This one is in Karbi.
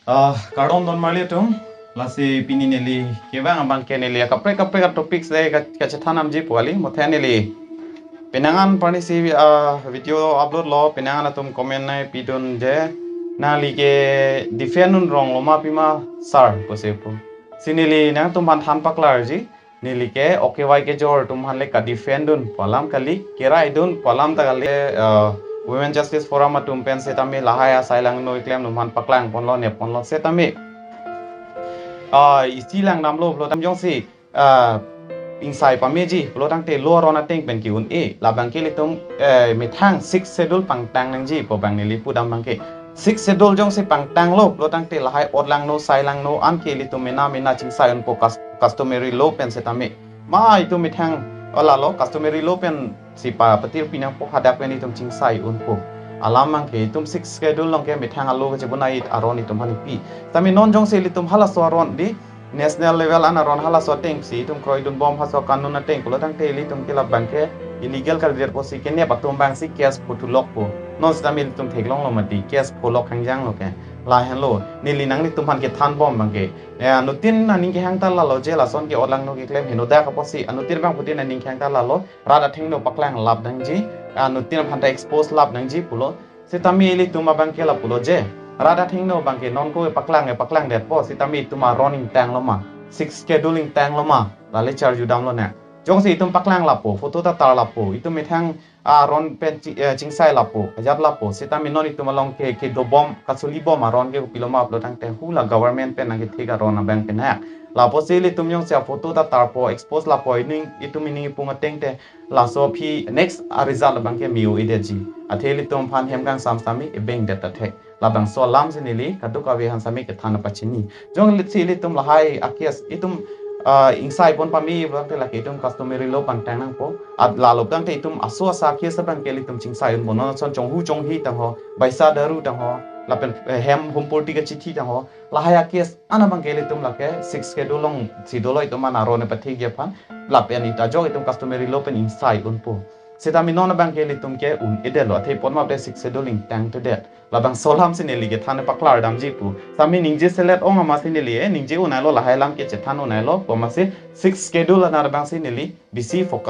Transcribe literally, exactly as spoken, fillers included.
Ah, kardom don marli atum. Lasi pini neli kevang abang ke neli kaprek kaprek topics de ka- kachethan damji pu kali. Muthe neli penang an parni si ah, video upload lo, penang an atum comment nangpidun je nangli ke defend un rong lo ma pima sir pusi pu. Si neli nangtum aphan than paklarji. Neli ke O K Y kejor atum aphan le ka defend dun pu alam kali, keraidun pu alam ta kali. Eh, Women Justice Forum atum pen setame lahai asai langno keklem atum aphan paklang ponlo, nep ponlo setame. Ah, isi lang damlo pulo tangte jongsi ah, ingsai pameji pulo tangte law aron ateng pen ke-un-e, labang ke ilitum eh, methang Sixth Schedule pangtang nangji pu abang neli pudam abang ke. Sixth Schedule jongsi pangtanglo pulo tangte lahai ot langno sai langno an ke ilitum mena mena chingsai unpo cus- customary law pen setame. Ma itum methang, oh, lalo customary law pen si pa patir pinangpo, hadak pen itum chingsai unpo. Alam abang ke itum Sixth Schedule along ke methang alo kachebonai aron itum aphan ipi. Tame non jongsi ilitum halaso aron di national level an aron halaso ateng si itum kroidun bom halaso kanun ateng pulo tangte ilitum ke labang ke illegal kalidet pusi kenep atum abang si case phuthulok po. Non setame ilitum theklonglo mati, case pholok hangjang lo ke. Lahenlo, neli nanglitum aphan kethan bom abang ke. Ya, anuttin aning kehang ta lalo je lason ke ot langno keklem henodak apotsi anuttin abangphutin aning kehang ta lalo, rat athengno paklang lap nangji, anuttin aphan ta expose lap nangji pulo. Setame ilitum abang ke lapulo je, rat athengno abang ke non ko paklang ke paklang detpo, setame itum aron ingtanglo ma, Sixth Schedule ingtanglo ma, lale charju damlo ne. Jongsi itum paklang lappo, photo ta tar lappo, itum methang aron pen chi- eh, chingsai lappo, ajat lappo, setame non itum along ke kedobom, kasuli bom aron ke kopilo ma pulo tangte hula government pen nangkethek aron abang ke na. Lapusi ilitum jongsi aphoto ta tarpo, expose lappo, ining itum ining ipung ateng te laso aphi next a result abang ke me-o-edetji. Athe ilitum aphan hem kangsam setame ebeng det ta thek. Labangso alam si neli kadokave aphan setame kethan pachini. Jongsi ilitum lahai a case itum ah, ingsai pon pame abang ke lake itum customary law pangtang nangpo. At lalo tangte itum aso asa case abang ke ilitum chingsai unpo, non ason chonghu chonghi tangho, baisa daru tangho, lapen eh, hem humpurti kachithi tangho, lahai a case an abang ke ilitum lake Sixth Schedule along si dolo itum an aron pathekji aphan, lapen ita ajok itum customary law pen ingsai unpo. Setame non abang ke ilitum ke un-edetlo, athe pon ma pen Sixth Schedule ingtangthedet. Labangso alam si neli kethan paklar damji pu. Setame ningje selet ong amatsi neli, eh, ningje un-elo, lahai alam ke chethan un-elo pu amatsi Sixth Schedule an abang si neli bisi focus